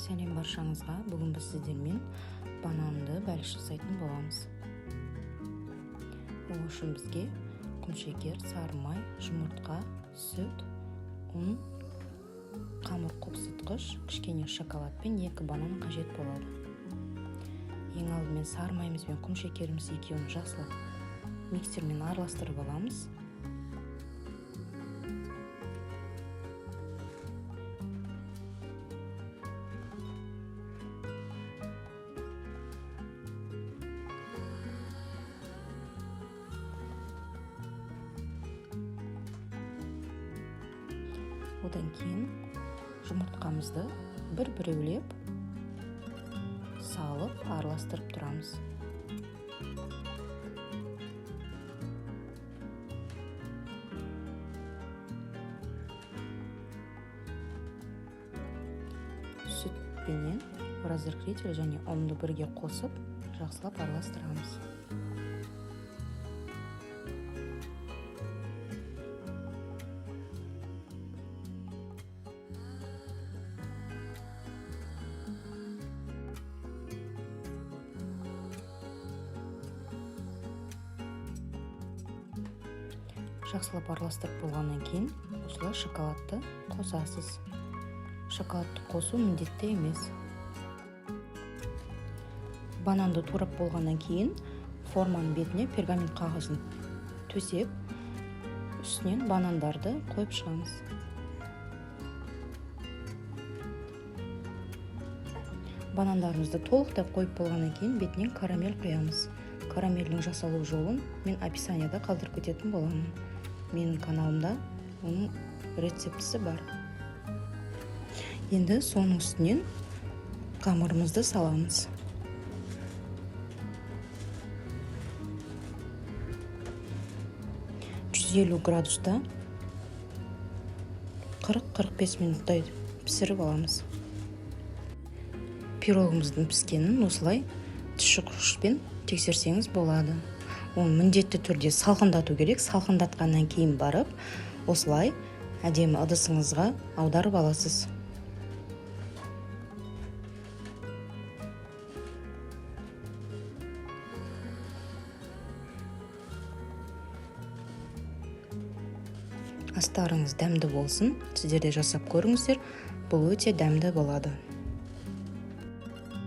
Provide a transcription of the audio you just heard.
Сәлем баршаңызға. Бүгін біз сіздермен бананды бәліш жасайтын боламыз. Ол үшін бізге құмшекер, сары май, жұмыртқа, сүт, ұн, қамыр қопсытқыш, кішкене шоколад пен 2 банан қажет болады. Ең алдымен сары майымыз бен құмшекеріміз екеуін жақсылап миксермен араластырып аламыз. Одан кейін жұмыртқамызды бір-біреулеп салып араластырып тұрамыз. Сүт пенен разрыхлитель және ұнды бірге қосып жақсылап араластырамыз. Жақсылап араластырып болғаннан кейін осылай шоколадты қосасыз. Шоколадты қосу міндетті емес. Бананды турап болғаннан кейін форманың бетіне пергамент қағазын төсеп, үстінен банандарды қойып шығамыз. Банандарымызды толықтай қойып болғаннан кейін бетінен карамель құямыз. Карамельдің жасалу жолын мен описанияда қалдырып кететін боламын. Менің каналымда оның рецептісі бар. Енді соның үстінен қамырымызды саламыз. 150 градуста 40-45 минуттай пісіріп аламыз. Пирогымыздың піскенін осылай тіс шұқығышпен тексерсеңіз болады. Оны міндетті түрде салқындату керек. Салқындатқаннан кейін барып, осылай әдемі ыдысыңызға аударып аласыз. Астарыңыз дәмді болсын. Сіздер де жасап көріңіздер. Бұл өте дәмді болады.